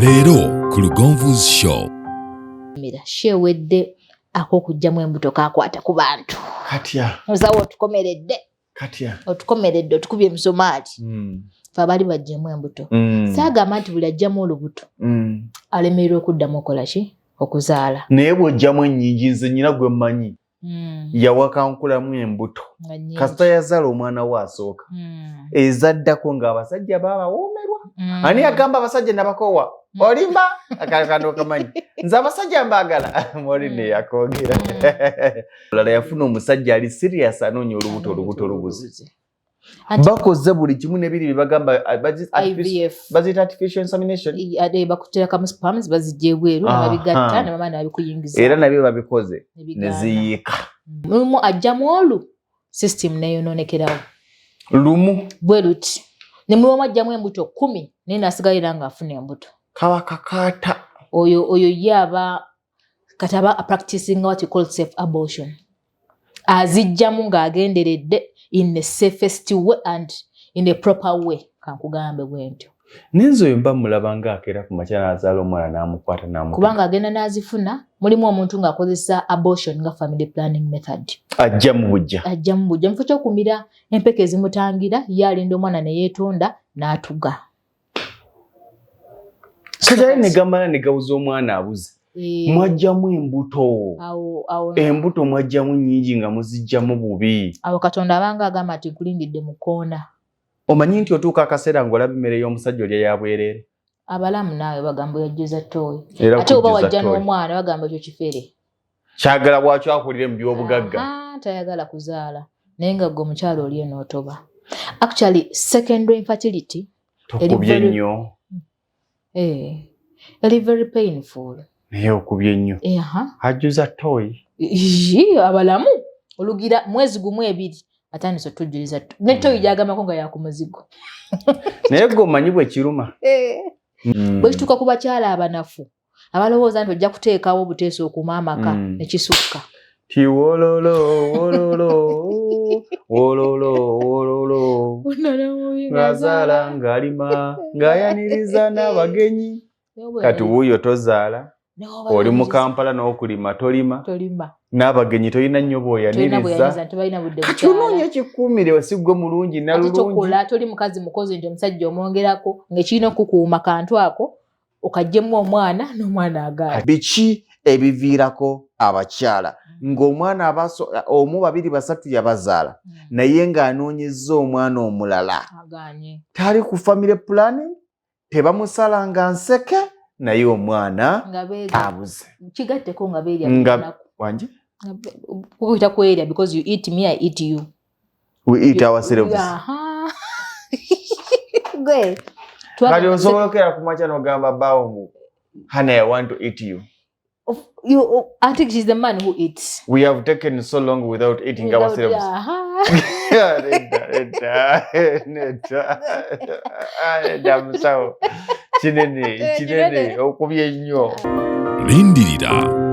Leero ku Lugonvu's Show. Shewedde ak'okugyamu embuto kakwata ku bantu. Katya. Musawo otukomeredde. Katya. Otukomeredde, otukubye emisomaali. Fe abaali baggyemu embuto. Saagamba nti buli ajjamu olubuto alemererwa okuddamu okola ki? Okuzaala. Naye bw'ojjamu ennyingi, nze nnyina gwe mmanyi yawakankulamu embuto. Kasita yazaala omwana we asooka, ezaddako ng'abasajja baabawoomerwa. Ani yagamba abasajja nabakoowa? Olimba akakano okamanyi nze abasajja mbaagala. Moline yakoogera. Olala yafuna omusajja ali serious, anoonya olubuto, olubuto lubuze. Bakoze buli kimu nebiri byebagamba IVF. Baziyita artificial insemination. Bakuterekamu sperms, bazijja ebweru nebabigatta nebamala nebabikuyingiza. Era nabyo babikoze neziyiika. Mulimu ajjamu olu system neyononekerawo. Lumu. Bwe luti ne mulimu ajjamu embuto 10 naye nasigalira ng'afuna embuto. Kaba kakaata. Oyo ye aba kati aba practicing what you call safe abortion, azijjamu ng'agenderedde in the safest way and in a proper way, kankugambe bwe ntyo. Nenze oyo mba mulaba ng'akeera ku makya n'azaala omwana n'amukwata n'amu. Kubanga agenda n'azifuna. Mulimu omuntu ng'akozesa abortion nga family planning method. Ajja mu bujja. Ajja mu bujja. Mufo ky'okumira empeke ezimutangira, ye alinda omwana ne yeetonda n'atuga. Kati ate ne gamala ne gawuza, omwana abuze. Mwajjamu embuto. Awo Embuto mwajjamu nnyingi nga muzijjamu bubi. Awo Katonda abanga agamba nti nkulindidde mu kkoona. Omanyi nti otuuka akaseera ng'olaba emmere y'omusajja olya ya bwereere. Abalamu naawe bagamba oyajjuza toyi. Era Ate oba kujjuza wajja toyi. n'omwana, bagamba ekyo kifere. Kyagala bwakyo akulire mu by'obugagga. Aha, tayagala kuzaala naye nga gwe omukyalo oli enootoba. Actually, secondary infertility Tokubye nnyo. Eri very painful. Naye okubye nnyo. Aha. Ajjuza toyi. Ii, abalamu olugira mwezi gumu ebiri atandise otujjuliza ne toyi gyagambako nga yaku muzigo. Naye gwe omanyi bwe kiruma. Bwe kituuka ku bakyala abanafu abalowooza nti ojja kuteekawo obuteesa okuuma amaka, nekisukka. Ti wololo wololo wololo wololo, ng'azaala, ng'alima, ng'ayaniriza n'abagenyi. Kati wuuyo tozaala, oli mu Kampala n'okulima tolima. Tolima. N'abagenyi tolina nnyo Tolina bw'oyaniriza. Bweyaniriza, tebalina budde. Kati onoonya ekikuumire, si ggwe mulungi Ate nalulungi. Tokola, toli mukazi mukozi nti omusajja omwongerako ng'ekirina okukuuma kantu ako okaggyemu omwana n'omwana agaala. Biki ebiviirako abakyala ng'omwana omu, babiri, basatu yabazaala naye ng'anoonyezza omwana omulala? Aganye. Tali ku family planning, tebamusalanga nseke, naye omwana Nga beerya. abuze. Kigatteko nga beerya. Nga wangi? Kuyita kwerya because you eat me, I eat you. We eat ourselves. Aha. Gwe Kati osobola okera ku makya n'ogamba bbaawo mu, "Honey, I want to eat you." You, I think she's the man who eats. We have taken so long without eating ourselves. Aha. Nedda, nedda, nedda, nedda musawo, kinene kinene, okubye nnyo. Lindirira.